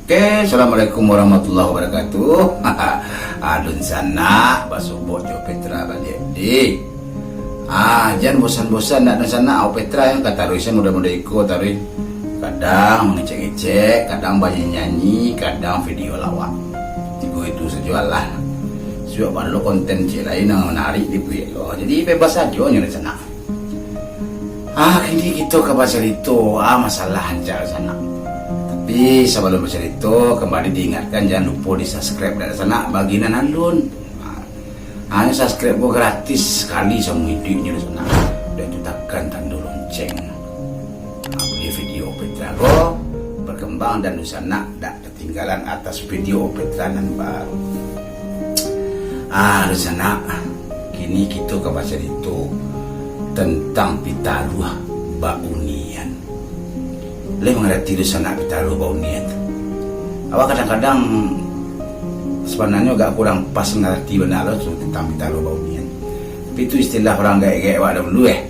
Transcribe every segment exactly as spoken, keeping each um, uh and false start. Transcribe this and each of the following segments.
Oke, assalamualaikum warahmatullahi wabarakatuh. Alun sanak basobok jo Petra baliak di. Ah, jan bosan-bosan nak dunsanak, au Petra yang ka taruih mudah-mudah iko taruih. Kadang mangecek-ngecek, kadang banyanyi-nyanyi, kadang video lawak. Tigo itu sajo alah. Suak baru konten cek lain yang menarik di buek lo. Jadi bebas sajo nyo dunsanak. Ah, kini kito ka bacarito, ah, masalah rancak sanak. Tapi sabalun bacarito, kambali diingatkan, jan lupo di-subscribe dunsanak bagi nan alun. Ah, hanyo subscribe ko gratis sakali saumua iduik nyo dunsanak. Udah tu takan tando lonceng. Ah, bia video Petra ko berkembang dan dunsanak dak katinggalan atas video Petra nan baru. Ah, dunsanak, kini kito ka bacarito tantang pitaruah baunian. Lai mangarati dunsanak pitaruah baunian tu? Awak kadang-kadang sabananyo agak kurang pas mangarati bana lo tu tantang pitaruah baunian. Tapi tu istilah urang gaek-gaek awak dahulu, eh.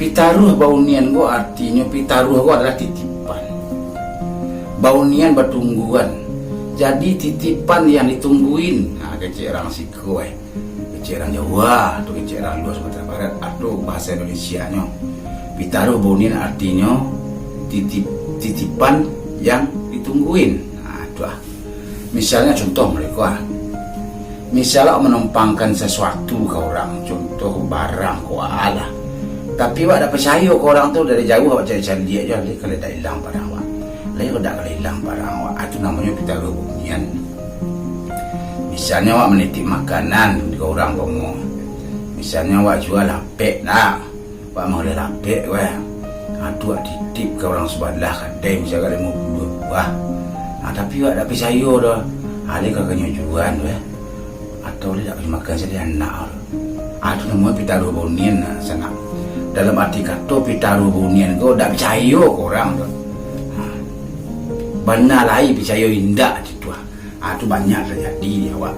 Pitaruah baunian ko artinyo, pitaruah ko adalah titipan. Baunian batungguan. Jadi titipan yang ditungguin. Ha, kecek urang siko, eh. Kecek urang Jawa, atau kecek urang luar Sumatera Barat, atau bahasa Indonesianyo. Pitaruah baunian artinyo titip, titipan yang ditungguin. Ha, tu ah. Misalnyo contoh model ko ah. Misal awak manumpangkan sasuatu ka urang, contoh barang ko alah. Tapi awak dak picayo ka urang tu, dari jauah awak caliak-caliak jo, lai ka lai dak ilang barang awak. Lai ka dak ka lai ilang barang awak. Ah, tu namonyo pitaruah baunian. Misalnyo awak manitip makanan ka urang komo. Misalnyo awak jua lapek nah. Awak manggaleh lapek ko, eh. Ha, tu awak titip ka urang sabalah kadai, misal ka limo puluah buah. Ha, tapi awak dak picayo doh. Ha, lai ka kanyo juan tu, eh. Atau lai dak ka makan sadai anak tu. Ha, tu namonyo pitaruah baunian, nah, sanak. Dalam arti kato pitaruah baunian ko dak picayo ka urang tu. Ha. Bana lai picayo indak tu, ah. Ah, tu banyak tajadi di awak.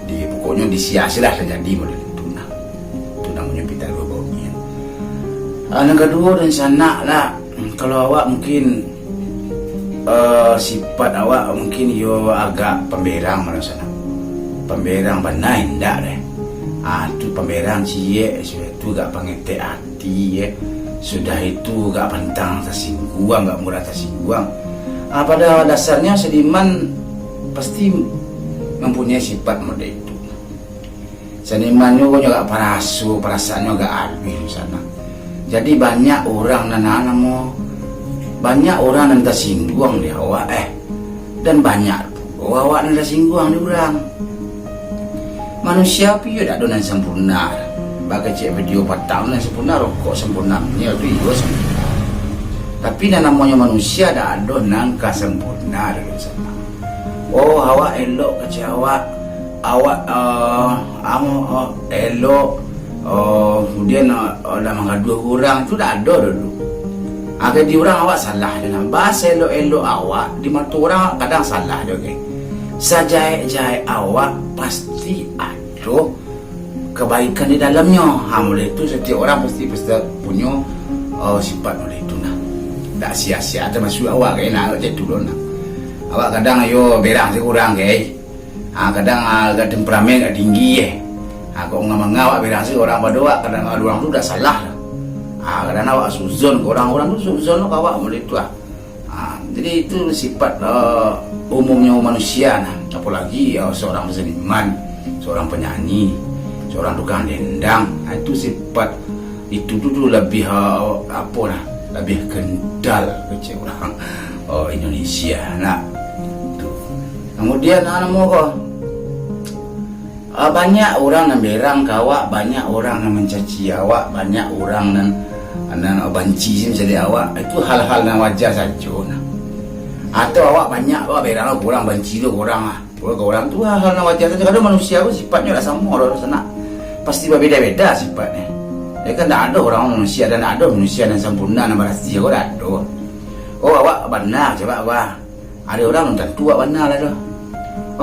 Di, pokoknyo di sia-sia lah tajadi model itu nah. Tu namonyo pitaruah baunian. Ah, nan kaduo dunsanak lah, kalau awak mungkin, eh, sifat awak mungkin yo agak pamberang malah sanak. Pamberang bana indak deh. Ah, tu pamberang ciek, sudah tu agak pangetek ati, eh. Sudah itu agak pantang tasingguang, agak mudah tasingguang. Ah, pada dasarnyo seniman pasti mampunyai sifat model itu. Seniman nyo agak paraso, perasaannyo agak aluih sanak. Jadi banyak urang nan namo, banyak urang nan tasingguang di awak, eh. Dan banyak pulo awak nan tasingguang di urang. Manusia pi yo dak ado nan sampurna. Bak kecek video patang nan sampurna, rokok sampurna, minyak tu iyo sampurna. Tapi nan namonyo manusia dak ado nan ka sampurna dari sana. Oh, awak elok kecek awak, awak, eh, amo, eh, elok, eh, kemudian, eh, eh, dak manggaduah urang, tu dak ado dulu. Agak di urang awak salah je nah. Baselok-elok awak, di mato urang kadang salah je, oke. Sajaek-jaek awak pasti ado kebaikan di dalamnyo. Ha, mulai tu setiap urang pasti, pasti punyo, oh, sifat mulai tu nah. Dak sia-sia termasuk awak, kan, nah, cak tu doh nah. Awak kadang yo berang se urang, kan. Ha, kadang, ah, agak temperamen agak tinggi, eh. Ha, kok manga-manga awak berang se urang pado awak, kadang urang tu dak salah lah. Ha, kadang awak suzon ka urang, urang tu suzon ka awak model tu ah. Ha, jadi itu sifat, eh, umumnyo manusia nah. Apolagi, eh, seorang seniman, seorang penyanyi, seorang tukang dendang, ha, itu sifat itu tu, tu lebih, eh, apo nah, lebih kental kecek urang, oh, Indonesia nah. Tu. Kemudian, ah, namo ko? Ah, banyak urang nan berang ka awak, banyak urang nan mancaci awak, banyak urang nan, nan banci caliak awak. Itu hal-hal nan wajar sajo nah. Atau awak banyak, awak berang lah ka urang, banci tu ka urang lah. Kalau ka urang tu hal-hal nan wajar sajo. Kadang manusia tu sifatnyo dak samo doh sanak. Pasti babeda-beda sifatnyo. Ya kan, dak ado urang manusia dan dak ado manusia nan sampurna, nan barasih ko dak ado. Oh, awak bana, cubo awak. Ado urang nan tantu awak bana lah tu.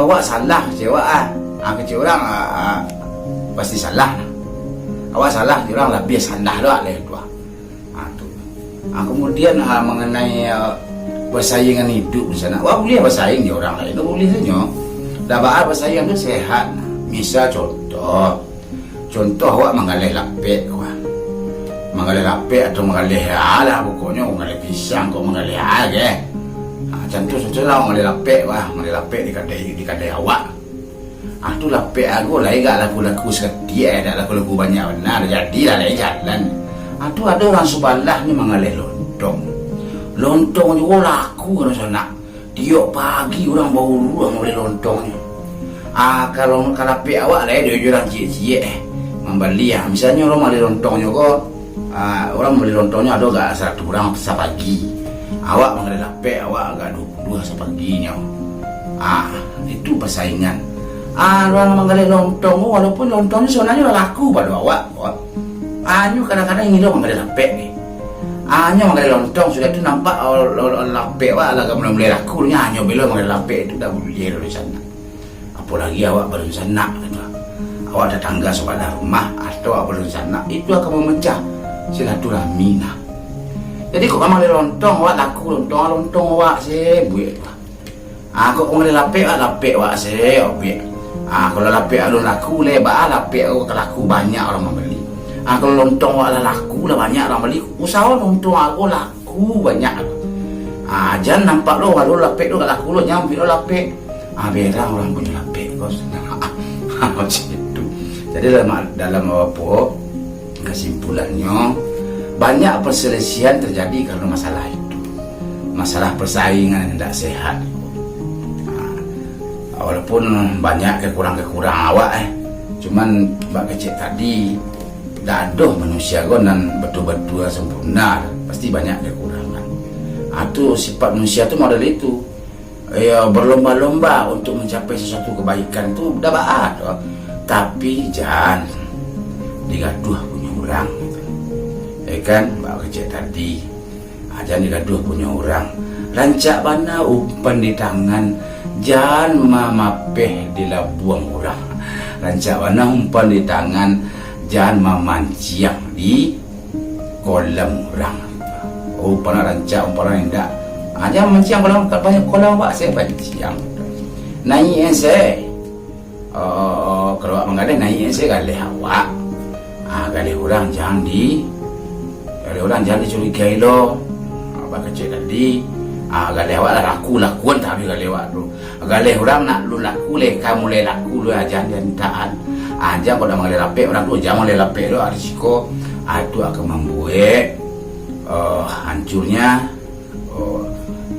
Awak salah kecek awak ah. Ah, kecek urang, ah, ah, pasti salah. Awak salah, kecek urang labiah salah tu lah tu. Ah, tu. Ah, kemudian, ah, mengenai, ah, Pasaingan iduik di sana. Wah, buliah basaing jo urang lain tu, buliah sajo. Dah baa pasaingan tu sehat. Misal contoh, contoh awak manggaleh lapek, wah. Manggaleh lapek atau manggaleh, alah, pokoknyo manggaleh pisang, kok manggaleh apo. Ha, contoh, contoh lah, manggaleh lapek, wah, manggaleh lapek di kadai, di kadai awak. Ah, tu lapek ago lai, gak laku-laku sakatiak, eh, dak laku-laku banyak bana, jadi lah lai jalan. Ah, tu ado urang subalah ni manggaleh lontong. Lontong juo laku ka dunsanak. Tiok pagi urang bauruang mambali lontongnyo. Ah, kalau ka lapek awak lai, ado juo urang ciek-ciek, eh, mambali, ah. Misalnyo urang mambali lontongnyo ko, ah, urang mambali lontongnyo ado gak saratuih urang sapagi. Awak manggaleh lapek, awak agak duo puluah sapaginyo. Ah, itu pasaingan. Ah, urang manggaleh lontong, walaupun lontongnyo sabananyo lah laku pado awak, ko. Hanyo kadang-kadang ingin lo manggaleh lapek ni. Hanyo manggaleh lontong, sudah tu nampak, oh, lo-, lo-, lapek awak lah mulai-mulai laku, nyo hanyo belo manggaleh lapek tu, dak buliah lo di sana. Apolagi awak badunsanak, kato. Awak tatangga sabalah rumah, atau awak badunsanak, itu akan mamacah silaturahmi nah. Jadi, kok manggaleh lontong, awak laku lontong, lontong awak se buek tu. Ah, kok manggaleh lapek, awak lapek awak se buek. Ah, kalau lapek alun laku, le baa lapek awak ka laku banyak urang mambali. Ah, kalau lontong awak lah laku, lah banyak urang bali, usaho lontong awak laku banyak. Ah, jan nampak lo, kalau lapek tu gak laku lo, jan ambiak lo lapek. Ah, berang urang punyo lapek, bos. Macam itu. Jadi dalam, dalam apo, kesimpulannyo, banyak perselisihan terjadi karena masalah itu. Masalah persaingan yang tidak sehat. Ah, walaupun banyak kekurang-kekurang awak, eh, cuman bak kecek tadi, dak ado manusia ko nan batua-batua sempurna, pasti banyak kekurangan. Ah, tu sifat manusia tu model itu. Ya, berlomba-lomba untuk mencapai sesuatu kebaikan tu dak baa doh. Tapi jan digaduah punyo urang, gitu. Ya kan, bak kecek tadi. Ah, jan digaduah punyo urang. Rancak bana umpan di tangan, jan mamapeh di labuang urang. Rancak bana umpan di tangan, jan mamanciang di kolam urang. Oh, umpan rancak, umpan indak. Ah, jan manciang kolam, ka banyak kolam awak, se panciang. Naiak se. Oh, kalau awak manggaleh, naiak se galeh awak. Ah, galeh urang jan di, galeh urang jan dicurigai lo. Ah, bak kecek tadi. Ah, galeh awak lah laku, lakuan tak habis galeh awak tu. Galeh urang nak lu laku, le ka mulai laku lu, ah, jan, jan mintaan. Ah, jan kok nak manggaleh lapek urang tu, jan manggaleh lapek tu, ah, risiko. Ah, itu akan mambuek, eh, hancurnya, eh,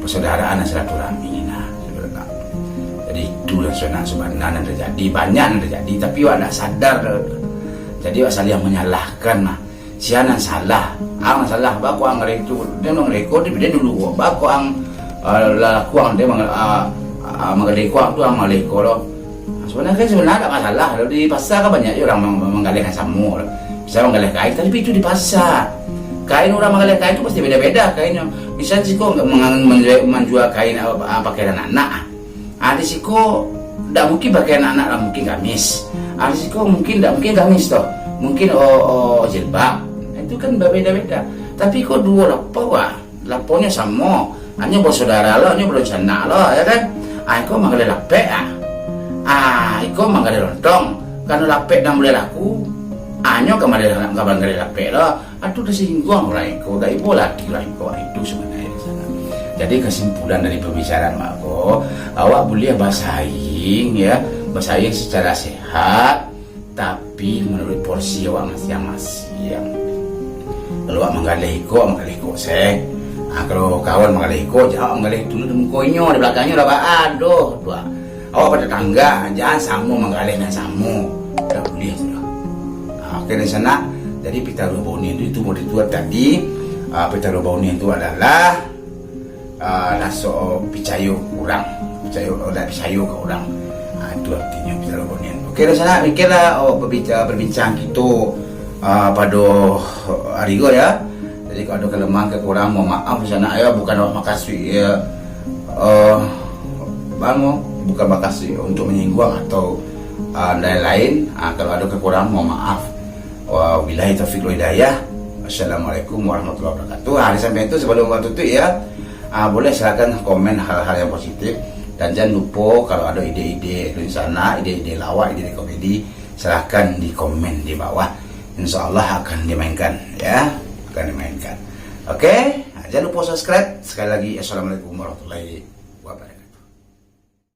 persaudaraan dan silaturahmi, nah, saudara. Jadi, itulah sanak sabana nan terjadi, banyak nan terjadi, tapi awak ndak sadar. Jadi, awak saling menyalahkan, nah. Sia nan salah, ang nan salah, baa kok ang manggaleh tu, den manggaleh ko, den dulu, baa kok ang, ah, lah laku ang, den manggaleh, ah, ah, manggaleh ko, ang tu ang manggaleh ko lo. Sabananyo kan, sabananyo dak masalah lo, di pasa kan banyak juo urang mang-, manggaleh nan samo lo. Misal manggaleh kain, tapi itu di pasa. Kain urang manggaleh kain tu pasti beda-beda kainnyo. Misal siko mang-, mang-, manjua kain, ah, ah, pakaian anak-anak, ah. Ah, di siko dak mungkin pakaian anak, dak mungkin gamis. Ah, di siko mungkin dak mungkin gamis tu. Mungkin, oh, oh, jilbab. Itu kan babeda-beda. Tapi ko duo lapau, ah. Lapaunyo samo. Hanyo basaudara lo, hanyo badunsanak lo, ya kan? Ah, iko manggaleh lapek, ah. Ah, iko manggaleh lontong. Karano lapek nan buliah laku, hanyo ka manggaleh, ka manggaleh lapek lo. Aduh, tasingguang urang iko, dak ibo lagi urang iko, itu sabananyo di sana. Jadi, kesimpulan dari pembicaraan awak ko, awak buliah basaing, ya, basaing secara sehat, tapi menurut porsi awak masing-masing. Kalau awak manggaleh iko, manggaleh iko se. Ah, kalau kawan manggaleh iko, jan awak manggaleh tu, di muko inyo, di balakangnyo lah baa doh, tu ah. Awak batatangga, jan samo manggaleh nan samo. Dak buliah tu doh. Ah, oke, di sana. Jadi, pitaruah baunian tu, itu model tu tadi. Ah, pitaruah baunian tu adalah, ah, raso picayo ka urang. Picayo, oh, dak picayo ka urang. Ah, itu artinyo pitaruah baunian. Oke, di sana, mikirlah, oh, berbica-, berbincang kito, ah, pado hari ko, ya. Jadi, kalau ado kalemahan, kakurangan, mohon maaf di sana, ya, bukan awak makasuik, ya, eh, bang, bukan makasuik untuk menyinggung atau, eh, lain-lain. Ah, kalau ado kakurangan, mohon maaf. Wabillahi taufiq wal hidayah. Assalamualaikum warahmatullahi wabarakatuh. Ah, di samping itu, sebelum awak tutup, ya, Ah, boleh, silahkan komen hal-hal yang positif. Dan jangan lupa, kalau ada ide-ide rencana, ide-ide lawak, ide-ide komedi, silahkan di komen di bawah. Insya Allah akan dimainkan, ya. Akan dimainkan. Oke, nah, jangan lupa subscribe. Sekali lagi, assalamualaikum warahmatullahi